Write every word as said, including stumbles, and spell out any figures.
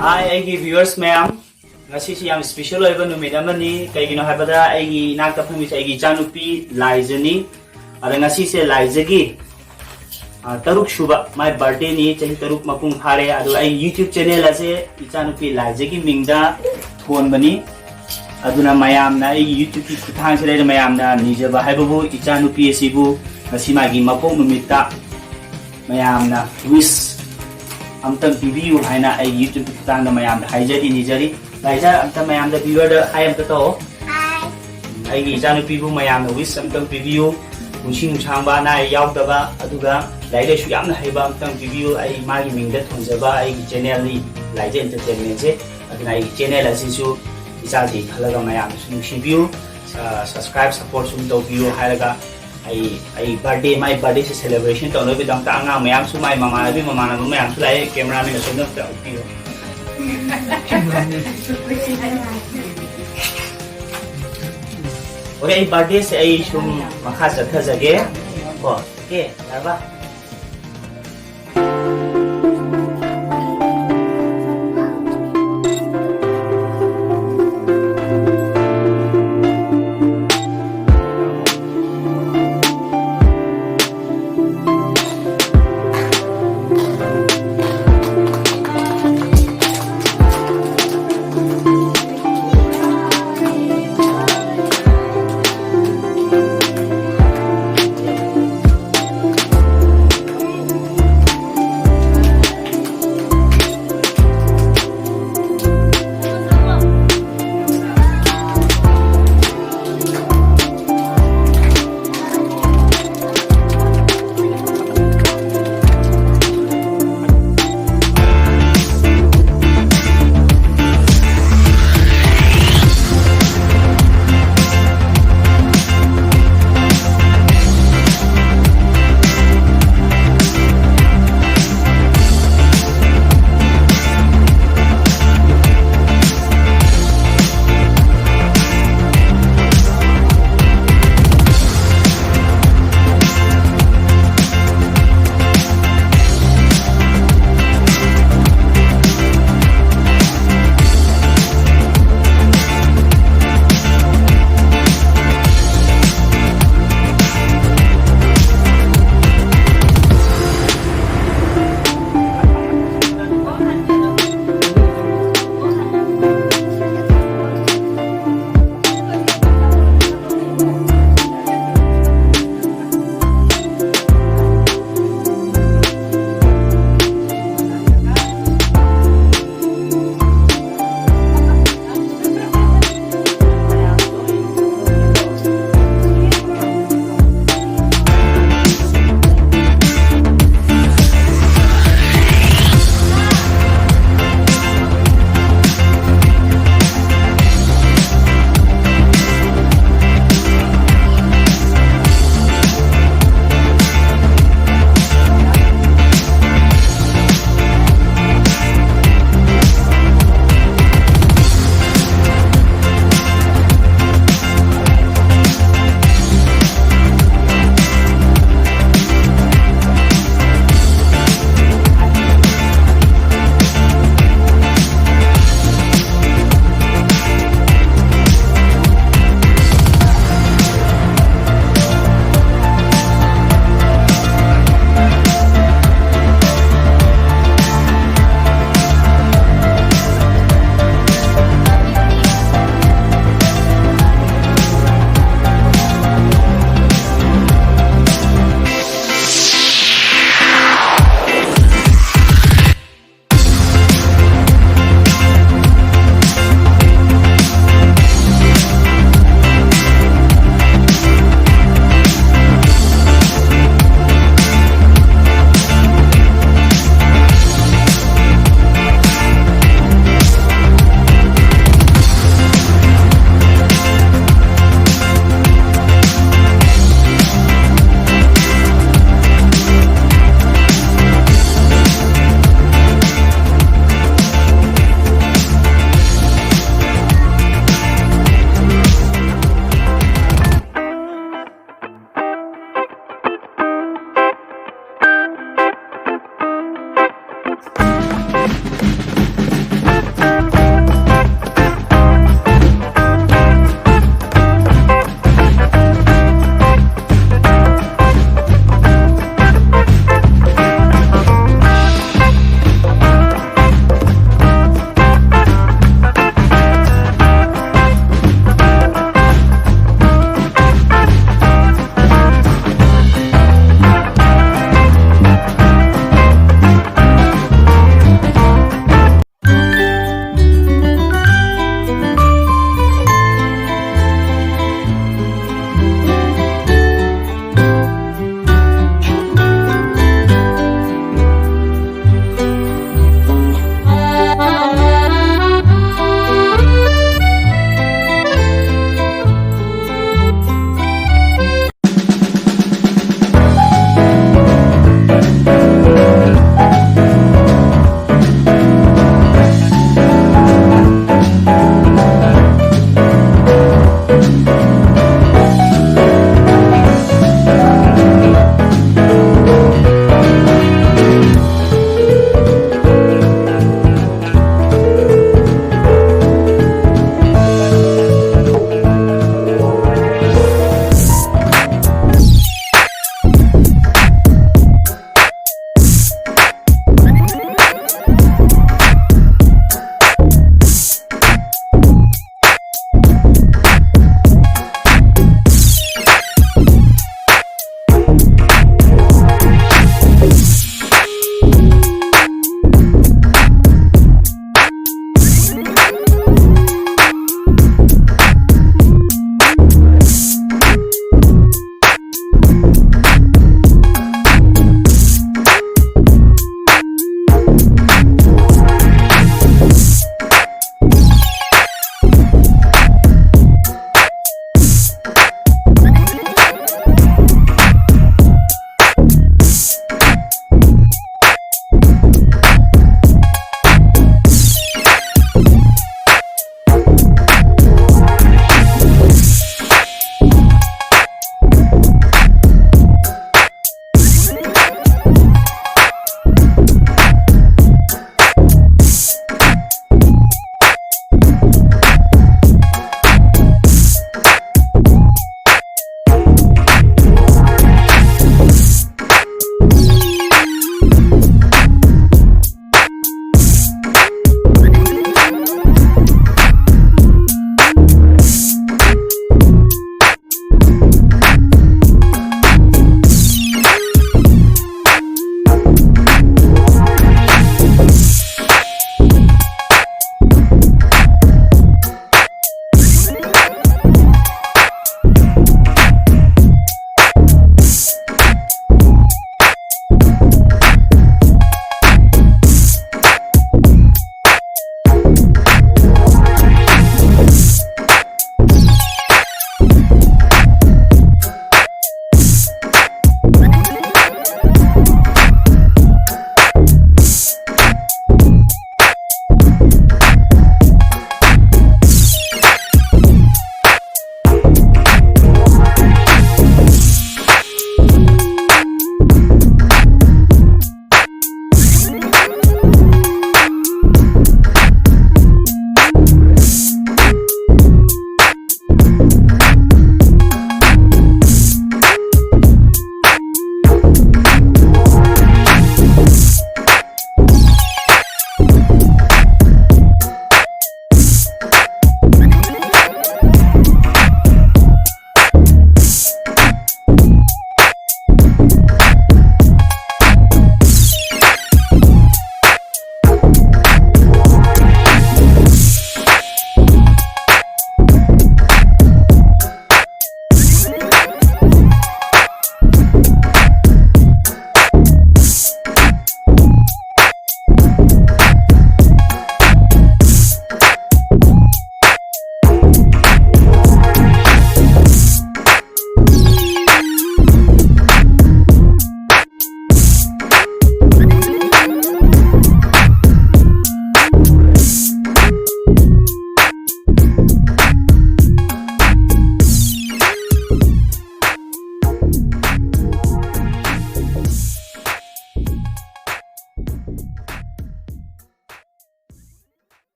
ꯍꯥꯏ, ꯑꯩꯒꯤ viewers ꯃꯌꯥꯝ, ꯉꯁꯤꯁꯤ ꯌꯥꯝ special ꯑꯣꯏꯕ ꯅꯨꯃꯤꯠ ꯑꯃꯅꯤ꯫ ꯀꯩꯒꯤꯅꯣ ꯍꯥꯏꯕꯗ, ꯑꯩꯒꯤ ꯏꯅꯥꯛꯇ ꯐꯝꯃꯤꯁꯦ ꯑꯩꯒꯤ ꯏꯆꯥꯅꯨꯄꯤ ꯂꯥꯏꯖꯅꯤ꯫ ꯑꯗ ꯉꯁꯤꯁꯦ ꯂꯥꯏꯖꯒꯤ, ꯑ, ꯇꯔꯨꯛ ꯁꯨꯕ ꯃꯥꯏ birthdayꯅꯤ꯫ ꯆꯍꯤ ꯇꯔꯨꯛ ꯃꯄꯨꯡ ꯐꯥꯔꯦ꯫ ꯑꯗꯣ ꯑꯩ YouTube channel ꯑꯁꯦ ꯏꯆꯥꯅꯨꯄꯤ ꯂꯥꯏꯖꯒꯤ ꯃꯤꯡꯗ ꯊꯣꯟꯕꯅꯤ꯫ ꯑꯗꯨꯅ ꯃꯌꯥꯝꯅ ꯑꯩꯒꯤ YouTubeꯀꯤ ꯈꯨꯠꯊꯥꯡꯁꯤꯗ ꯑꯩꯅ ꯃꯌꯥꯝꯅ ꯅꯤꯖꯕ ꯍꯥꯏꯕꯕꯨ, ꯏꯆꯥꯅꯨꯄꯤ ꯑꯁꯤꯕꯨ ꯉꯁꯤ ꯃꯥꯒꯤ ꯃꯄꯣꯛ ꯅꯨꯃꯤꯠꯇ ꯃꯌꯥꯝꯅ wish ꯑꯝꯇꯪ ꯄꯤꯕꯤꯌꯨ ꯍꯥꯏꯅ ꯑꯩ YouTubeꯀꯤ ꯈꯨꯠꯊꯥꯡꯗ ꯃꯌꯥꯝꯗ ꯍꯥꯏꯖꯔꯤ, ꯅꯤꯖꯔꯤ꯫ ꯂꯥꯏꯖ, ꯑꯝꯇ ꯃꯌꯥꯝꯗ viewerꯗ hi ꯑꯝꯇ ꯇꯧ꯫ ꯑꯩꯒꯤ ꯏꯆꯥꯅꯨꯄꯤꯕꯨ ꯃꯌꯥꯝꯅ wish ꯑꯝꯇꯪ ꯄꯤꯕꯤꯌꯨ꯫ ꯄꯨꯟꯁꯤ ꯅꯨꯡꯁꯥꯡꯕ, ꯑꯅꯥ ꯑꯌꯦꯛ ꯌꯥꯎꯗꯕ, ꯑꯗꯨꯒ ꯂꯥꯏꯔꯤꯛ ꯂꯥꯏꯁꯨ ꯌꯥꯝꯅ ꯍꯩꯕ ꯑꯝꯇꯪ ꯄꯤꯕꯤꯌꯨ꯫ ꯑꯩ ꯃꯥꯒꯤ ꯃꯤꯡꯗ ꯊꯣꯟꯖꯕ ꯑꯩꯒꯤ channelꯅꯤ, ꯂꯥꯏꯖ Entertainmentꯁꯦ꯫ ꯑꯗꯨꯅ ꯑꯩꯒꯤ channel ꯑꯁꯤꯁꯨ ꯏꯆꯥꯁꯤ ꯈꯜꯂꯒ ꯃꯌꯥꯝꯅꯁꯨ ꯅꯨꯡꯁꯤꯕꯤꯌꯨ꯫ ꯑ, subscribe, support ꯁꯨꯝ ꯇꯧꯕꯤꯌꯨ ꯍꯥꯏꯔꯒ ꯑꯩ, ꯑꯩ birthday, ꯃꯥꯏ birthdayꯁꯦ celebration ꯇꯧꯅꯕꯒꯤꯗꯃꯛꯇ ꯑꯉꯥꯡ ꯃꯌꯥꯝꯁꯨ, ꯃꯥꯏ ꯃꯃꯥꯟꯅꯕꯤ ꯃꯃꯥꯟꯅꯕ ꯃꯌꯥꯝꯁꯨ ꯂꯥꯛꯑꯦ꯫ Cameramanꯅ ꯁꯣꯝꯗ ꯑꯝꯇ ꯎꯠꯄꯤꯌꯨ꯫ Okay, ꯑꯩ birthdayꯁꯦ ꯑꯩ ꯁꯨꯝ ꯃꯈꯥ ꯆꯠꯊꯖꯒꯦ꯫ ꯀꯣ, okay, ꯌꯥꯔꯕ?